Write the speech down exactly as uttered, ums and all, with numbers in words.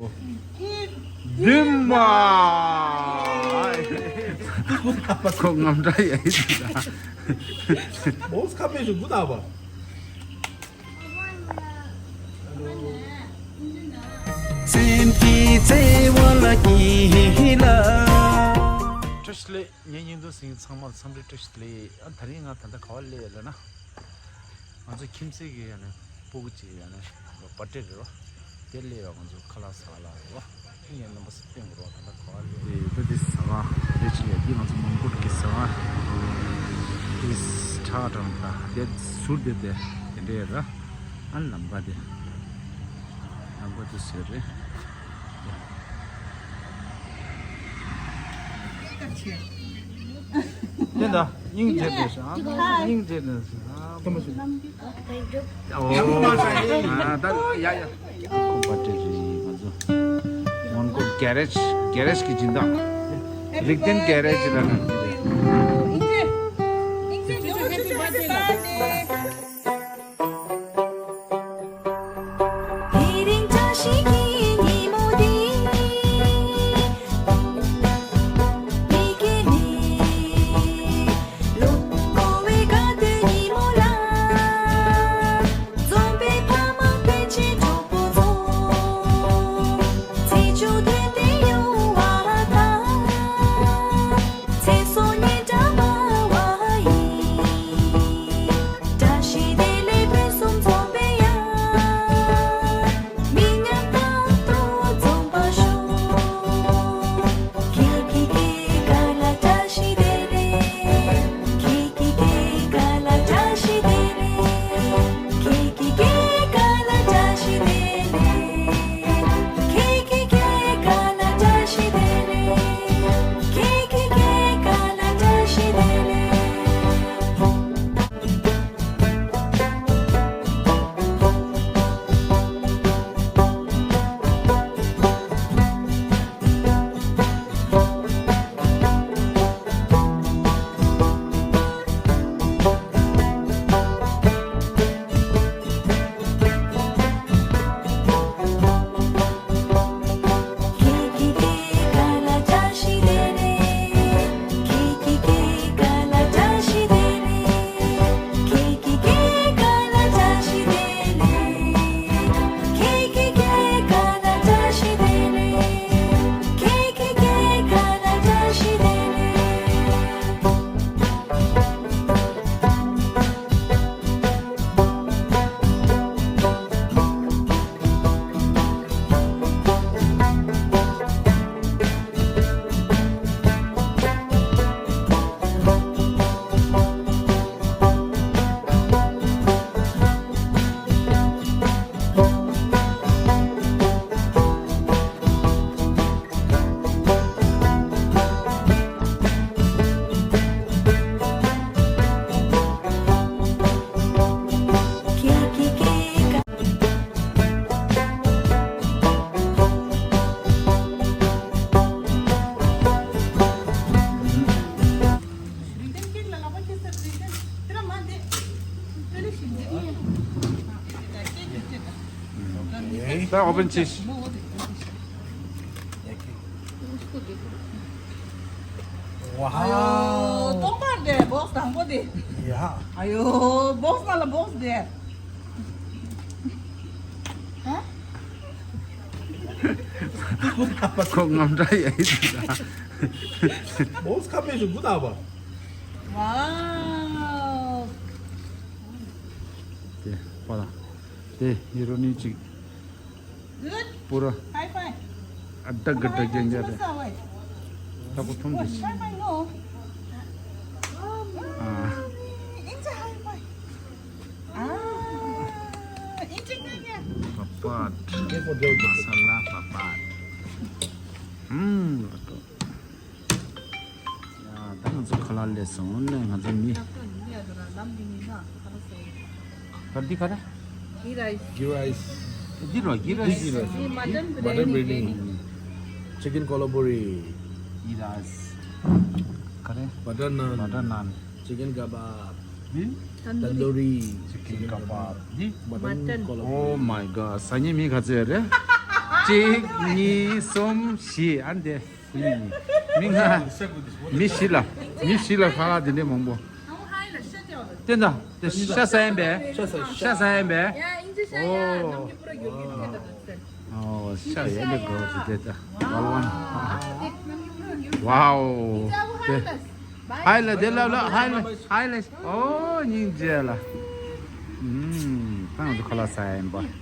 བདུན་པ། ཁོ་ངམ་འདྲ་ཡ་ཡིན་ད། མོས་ཁ་པེ་ཞུ་གུ་ད་བ། སེམས་ཀྱི་བརྩེ་བ་ལ་ཡིད་ལ། བཀྲ་ཤིས་བདེ་ལེགས། ངའི་བརྙན་ཐུང་གཟིགས་མཁན་ཚང་མར་འཚམས་འདྲི་བཀྲ་ཤིས་བདེ་ལེགས། ཨ་ད་རིང་ང་ད་ལྟ་ག་པར་སླེབས་ཡོད་ལབ་ན། ང་ཚོ་ཁྱིམ་མཚེས་ཀྱི་ཡང་ན་སྤུ་གུ་གཅིག་ཡང་ན་བར་ཐི་ཌེ་རེད་བ། དེ་སླེབས་ཡོད། ང་ཚོ་ཁ་ལག་ཟ་ལ་རེད་བ། ངས་རྣམ་པ་ཚོ་སྟོན་དགོས་རེད་བ། ད་ལྟ་ག་པར་སླེབས་ཡོད། ད་འདི་ཟ་ཁང་རེད་ཅིག་ཡོད། འདི་ང་ཚོ་མོན་གྷོ་གི་ཟ་ཁང་། འདི་ཁྲག་དྲངས་ད་དེ་ཟུར་དེ་དེ་དེ་འདྲས་ར། ཨ་ལམ་ཁ་དེ། ལམ་ཁ་དེ་ཟེར་རེད། དེ་འདྲ་སྙིང་རྗེ་དེ་ཤ་སྙིང་རྗེ་དེ་ཤ། ཨོ། ཨ་ད་ཡ་ཡ། ཁོ་པ་ཏྲེ་རེད་ང་ཚོ། མོན་གྷོ་གྷེ་རེཇ་གྷེ་རེཇ་གི་སྦྱིན་བདག་རིག་ལྡན་གྷེ་རེཇ་ལ་ན། དེ་རིང་བཀྲ་ཤིས་ཀྱི་ཉིན་མོ་འདི། མི་སྐྱེ་མེད། ལོ་འཁོར་བའི་དགའ་སྟོན་ཉིན་མོ་ལ། འཛོམས་པའི་ཕ་མ་སྤུན་མཆེད་གྲོགས་པོ་ཚོ། ཚེས་བཅུ་དོན་ལྡན་ཡོང་བ་དང་། ཚེ་སྲོག་སྙིང་བྲལ་མ་བ་ཡིན། བཀྲ་ཤིས་བདེ་ལེགས་ཕུན་སུམ་ཚོགས་པའི་ཡ། མི་ཉམས་རྟག་ཏུ་འཛོམས་པར་ཤོག་ཁྱེད་ཀྱི་སྐྱེས་སྐར་ལ་བཀྲ་ཤིས་བདེ་ལེགས། ཁྱེད་ཀྱི་སྐྱེས་སྐར་ལ་བཀྲ་ཤིས་བདེ་ལེགས། ཁྱེད་ཀྱི་སྐྱེས་སྐར་ལ་བཀྲ་ཤིས་བདེ་ལེགས། ཁྱེད་ཀྱི་སྐྱེས་སྐར་ལ་བཀྲ་ཤིས་བདེ་ལེགས། ཁྱེད་ཀྱི་སྐྱེས་སྐར་ལ་བཀྲ་ཤིས་བདེ་ལེགས། ད་ཨོ་བན་ཅིས། ཨ་ཡོ། སྟོང་པར་དེ་བོགས་དང་པོ་དེ། ཡ། ཨ་ཡོ། བོགས་ནང་ལ་བོགས་དེ། ཧ། ཁོ་ངམ་འདྲ་ཡ་ཡིན་ད། བོགས་ཁ་པེ་ཞུ་གུ་ད་བ། ཝའོ། དེ་པ་ལ། དེ་ཧི་རོ་ནི་ཅིག Good. Pura. High five. Adda gadda gyan ja re. High five. Ta ko thum de. High five no. Ah. Inja high five. Ah. Inja kya kya? Papat. Masala papat. Hmm. ཡ། ད་ང་ཚོ་ཁ་ལག་ལས་སོང་ནས་ང་ཚོ་མི། ད་འདི་ག་རེ། Ghee rice. Ghee rice. འདི་རོ། ghee rice. Ghee rice. Mutton biryani. Chicken kolopuri. Ghee rice. ག་རེ། Butter naan. Butter naan. Chicken kebab. འདི། Tandoori. Chicken kebab. འདི། Mutton kolopuri. Oh my god. ཟ་ཉེ་མི་ག་ཚོད་རེད། གཅིག་གཉིས་གསུམ་བཞི། ཨ་འདི་མི་ལྔ། མི་བཞི་ལ། མི་བཞི་ལ་ཁ་ལག་དེ་འདྲས་མང་པོ། དེ་འདྲ་དེ་ཤ་ཟ་ཡིན་པས། ཤ་ཟ་ཤ་ཟ་ཡིན་པས། ཨོ། ཨོ་ཤ་ཡིན་པས་གོ་ཟི་དེ་ད། ཝལ་ཝན། ཝའོ། དེ་ཧའི་ལ་དེ་ལ་ལ་ཧའི་ལ་ཧའི་ལ། ཨོ་སྙིང་རྗེ་ལ། ཨུམ། ཏང་དུ་ཁ་ལག་ཟ་ཡིན་པ།